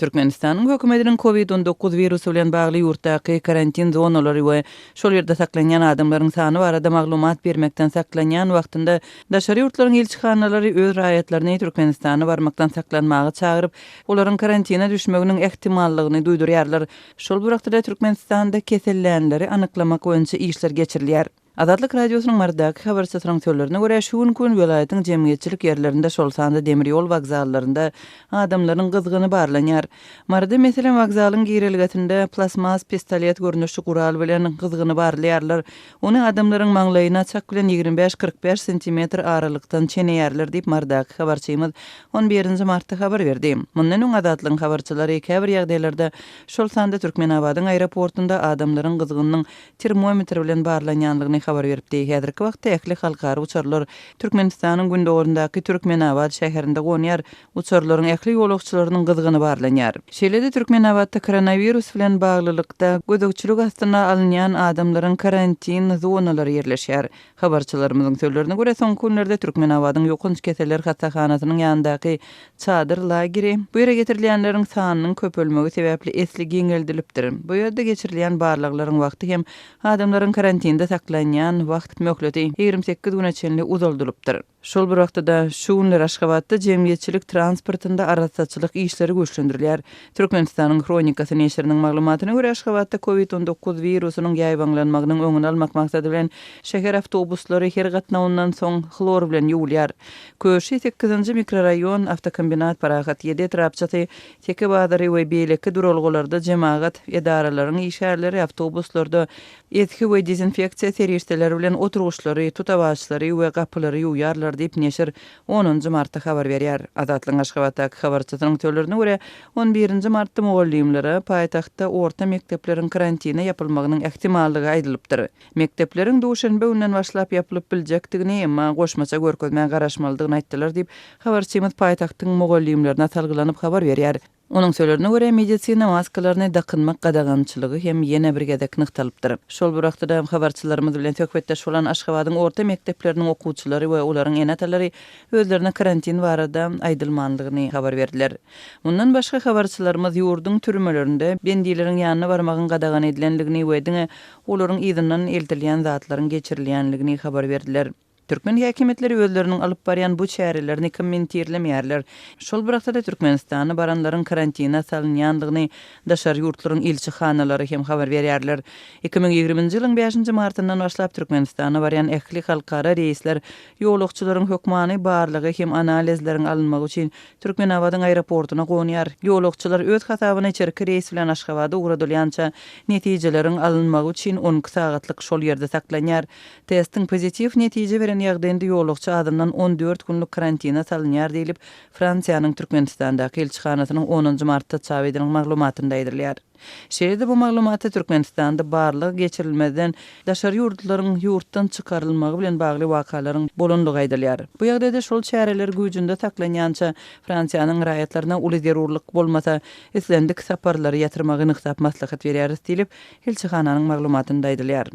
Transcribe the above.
Türkmenistanyň hökümetiniň Covid 19 wirusy bilen bagly ýurtdaky karantin zonalary we şol ýerde saklanýan adamlaryň sany barada maglumat bermekden saklanýan wagtynda daşary ýurtlaryň ilçihanalary öz raýatlaryny Türkmenistana barmakdan saklanmaga çagyryp, olaryň karantine düşmeginiň ähtimallygyny duýdurýarlar. Şol bir wagtda-da Türkmenistanda kesellänleri anyklamak boýunça işler geçirilýär. Azatlyk Radiosynyň Marydaky habarçysynyň sözlerine görä, şu günki gün welaýatyň jemgyýetçilik ýerlerinde, şol sanda demir ýol wokzallarynda adamlaryň gyzgyny barlanýar. Maryda, meselem, wokzalyň girelgesinde plastmas pistolet görnüşli gural bilen gyzgyny barlaýarlar. Ony adamlaryň maňlaýyna çak bilen 25, 45 sentimetr aralykdan çeneýärler diýip, Marydaky habarçymyz on birinji martda habar berdi. Mundan öň Azatlygyň habarçylary käbir ýagdaýlarda, şol sanda Türkmenabadyň aeroportunda adamlaryň gyzgynynyň termometr bilen barlanýanlygyny habar beripdi. Häzirki wagtda ähli halkara uçarlar Türkmenistanyň gündogaryndaky Türkmenabat şäherinde gonýar. Uçarlaryň ähli ýolagçylarynyň gyzgyny barlanýar. Şeýle-de Türkmenabatda koronawirus bilen baglylykda gözegçilik astyna alynýan adamlaryň karantin zonalary ýerleşýär. Habarçylarymyzyň sözlerine görä, soňky günlerde Türkmenabadyň ýokanç keseller hassahanasynyň ýanyndaky çadyr lageri bu ýere getirilýänleriň sanynyň köpelmegi sebäpli esli giňeldilipdir. Bu ýerde geçirilýän barlaglaryň wagty hem adamlaryň karantinde saklanýan wagt möhleti 28 güne çenli uzaldylypdyr. Şol bir wagtda-da, şu günler Aşgabatda jemgyýetçilik transportynda arassaçylyk işleri güýçlendirilýär. Türkmenistanyň Hronikasy neşiriniň maglumatyna görä, Aşgabatda Covid 19 wirusynyň ýaýbaňlanmagynyň öňüni almak maksady bilen, şäher awtobuslary her gatnawyndan soň hlor bilen ýuwulýar. Köşi, sekizinji mikroraýon, Awtokombinat, Parahat ýedi etrapçasy, Teke bazary we beýleki duralgalarda jemagat edaralaryň işgärleri awtobuslarda esgi we dezinfeksiýa serişdeleri bilen oturgyçlary, tutawaçlary we gapylary ýuwýarlar diýip, neşir onunjy martda habar berýär. Azatlygyň Aşgabatdaky habarçysynyň sözlerine görä, on birinji martda mugallymlara paýtagtda orta mekdepleriň karantine ýapylmagynyň ähtimallygy aýdylypdyr. Mekdepleriň duşenbe günden başlap ýapylyp biljekdigini, emma goşmaça görkezmä garaşmalydygyny aýtdylar diýip, habarçymyz paýtagtyň mugallymlaryna salgylanyp habar berýär. Onuň sözlerine görä, medisina maskalaryny dakynmak gadagançylygy hem ýene bir gezek nygtalypdyr. Şol bir wagtda-da, habarçylarymyz bilen söhbetdeş bolan Aşgabadyň orta mekdepleriniň okuwçylary we olaryň ene-atalary özlerine karantin barada aýdylmandygyny habar berdiler. Mundan başga, habarçylarymyz ýurduň türmelerinde bendileriň ýanyna barmagyň gadagan edilendigini we diňe olaryň yzyndan eltilýän zatlaryň geçirilýändigini habar berdiler. Türkmen häkimiýetleri özleriniň alyp barýan bu çärelerini kommentirlemeýärler. Şol bir wagtda-da Türkmenistana baranlaryň karantina salynýandygyny daşary ýurtlaryň ilçihanalary hem habar berýärler. 2020-nji ýylyň bäşinji martyndan başlap Türkmenistana barýan ähli halkara reýsler ýolagçylaryň hökmany barlagy hem analizleriň alynmagy üçin Türkmenabadyň aeroportuna gonýar. Ýolagçylar öz hasabyna içerki reýs bilen Aşgabada ugradylýança netijeleriň alynmagy üçin 12 sagatlyk şol ýerde saklanýar. Testiň pozitiw netije beren ýagdaýynda ýolagçy azyndan 14 günlük karantina salynýar diýlip, Fransiýanyň Türkmenistandaky ilçihanasynyň onunjy martda çap edilen maglumatynda aýdylýar. Şeýle-de bu maglumatda Türkmenistanda barlag geçirilmezden daşary ýurtlularyň ýurtdan çykarylmagy bilen bagly wakalaryň bolandygy aýdylýar. Bu ýagdaýda şol çäreler güýjünde saklanýança Fransiýanyň raýatlaryna uly zerurlyk bolmasa, islendik saparlary ýatyrmagy nygtap maslahat berýäris diýlip, ilçihananyň maglumatynda aýdylýar.